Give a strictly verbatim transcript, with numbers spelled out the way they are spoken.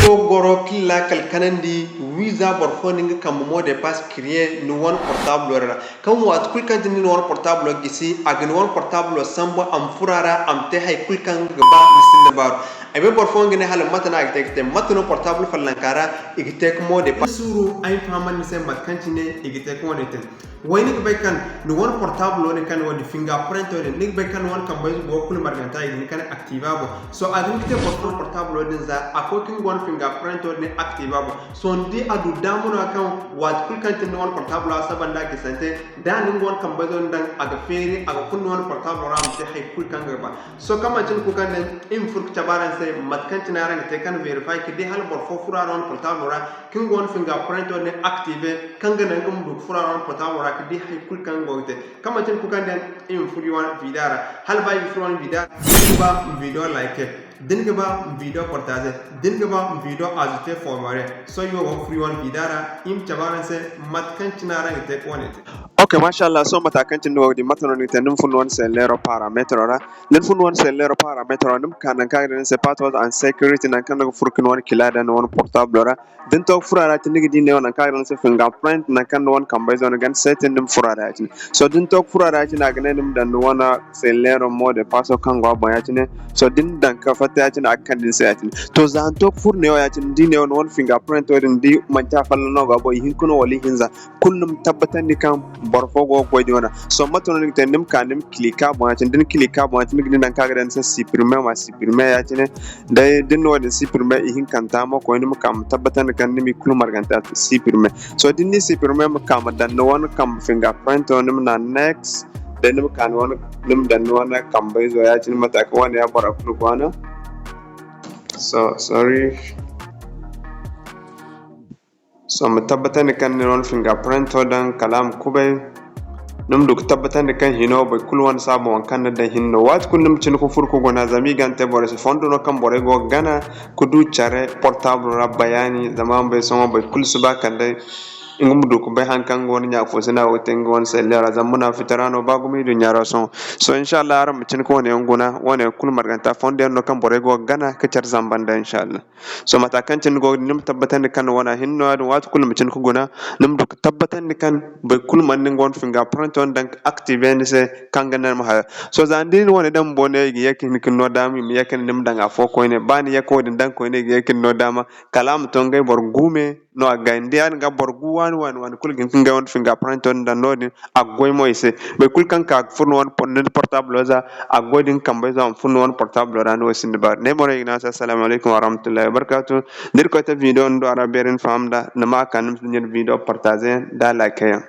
Ko goro killa kal kanandi wiiza boro fo no nga kambe mot de passe créer ni wane portable ra. Kaŋ waati kulu kaŋ cine ni wane portable gisi, a ga ni wane portable sambu, a ma furo a ra, a ma te hay kulu kaŋ nga ga ba, ni sinda baaru. Ay bay boro fo nga ne hala mate no a ga te ga te, mate no portable fallanka ra i ga te ga mot de passe. Suuru ay ma fahamandi ni se mate kaŋ cine i ga te ga wane te. Way ni ga bay kaŋ ni wane portable din kaŋ ni wane fingerprint din, ni ga bay kaŋ ni wane kambayzo go kulu marganta i ga hin kaŋ active a boŋ. So a ga hin ga te boro fo portable din za a koy kaŋ ga wane fingerprint din active a boŋ. So ni di a du daama no kaŋ waati kulu kaŋ cine ni wane portable a saba nda a gisante, da ni nga wane kambayzo din daŋ a ga feeri a ga fun ni wane portable ra a ma te hay kulu kaŋ ga ba. So kaŋ manti ni kuuka din i ma furo ga cabe araŋ se mate kaŋ cine araŋ ga te kaŋ verify ga di hala boro fo furo araŋ wane portable ra kaŋ ga wane fingerprint din active kaŋ ga naŋ nga ma du ga furo araŋ wane portable ra ga di hay kulu kaŋ go ga te. Kaŋ manti ni kuuka din i ma furo wane video ra. Hala ba i ga furo wane video ra, da ni ga ba ma video like, da ni ga ba ma video partage, da ni ga ba ma video ajouter favori. Sohõ i wo go ga furo wane video ra i ma cabe araŋ se mate kaŋ cine araŋ ga te ga wane te. Ok, masha Allah, sohõ mate kaŋ cine ni go ga di mate no ni ga te ni ma furo ni wane selleero parametro ra. Da ni furo ni wane selleero parametro ra ni ma ka nangu kaŋ a ga ne ni se password and security nangu kaŋ ni ga furo ga ni wane kila daŋ ni wane portable ra. Da ni to ga furo a ra cine ni ga di neewo nangu kaŋ a ga ne ni se fingerprint nangu kaŋ ni wane kambayzo ni gana setting ni ma furo a ra ya-cine. So da ni to ga furo a ra ya-cine a ga ne ni ma daŋ ni wane selleero mot de passe kaŋ go a boŋ ya-cine. So da ni daŋ ga fatta ya-cine a ga kande ni se ya-cine. To za ni to ga furo neewo ya-cine ni di neewo ni wane fingerprint din di manti a folloŋ no go a boŋ ihinka no wala ihinza. Kulu ni ma tabbatandi kaŋ boro fo go ga goy din wane. So mate no ni ga te ni ma ka ni ma click a boŋ ya-cine da ni click a boŋ ya-cine ni ga di nangu kaŋ a ga daŋ ni se supprimer ma supprimer ya-cine. Day da ni na wo-din supprimer ihinkanta mo koyne ma ka ma tabbatandi kaŋ ni ma i kulu marganta supprimer. So da ni n'i supprimer ma ka ma daŋ ni wane kambe fingerprint ni ma naŋ next. Day ni ma ka ni wane ni ma daŋ ni wane kambayzo ya-cine mate kaŋ wane ya bora kulu go a no. So sorry. So ma tabbatandi kaŋ ni na ni wane fingerprint daŋ kala a ma kubay. Ni ma du ga tabbatandi kaŋ hino boro kulu wane saabu waŋ kaŋ ni daŋ hinne no. Waati kulu ni ma cine ga furo ga guna zama i ga ni te borey se fondo no kaŋ borey go ga gana ga du care portable ra bayaani zama araŋ bay sohõ boro kulu si ba kala day nga ma du ga bay haŋ kaŋ nga wane ɲa fo se no a go ga te nga wane selleero ra zama munaafitara no ba gumo i duɲɲa ra sohõ. So inshallah araŋ ma cine ga wane yaŋ guna wane yaŋ kulu marganta fondo yaŋ no kaŋ borey go ga gana ga care zamba nda inshallah. So mate kaŋ cine ni go ga di ni ma tabbatandi kaŋ ni wana hinne no ya-din waati kulu ni ma cine ga guna ni ma du ga tabbatandi kaŋ boro kulu mana ni nga wane fingerprint wane daŋ ga active ni se kaŋ ga naŋ ni ma haya. So za ni di ni wane daŋ bumbo ne i ga ye ga hin ga ni no daama i ma ye ga ne ni ma daŋ afo koyne ba ni ye ga wo-din daŋ koyne i ga ye ga hin no daama kala a ma to ngey boro gu me no a ga gay ni di ya-din ga boro gu waani waani waani kulu ga hin ga ngey wane fingerprint wane daŋ no-din a ga goy mo i se. Boro kulu kaŋ ga ka ga furo ni wane por- ni portable za a ga goy da ni kambayzo a ma furo ni wane portable ra ni wo sinda baaru ne borey ga ne a se assalamu alaykum warahmatullahi wabarakatuh. Da Irkoy te video ni du a ra beeri ni faham nd'a ni ma a ka ni ma si ɲin video partager yaŋ da like yaŋ.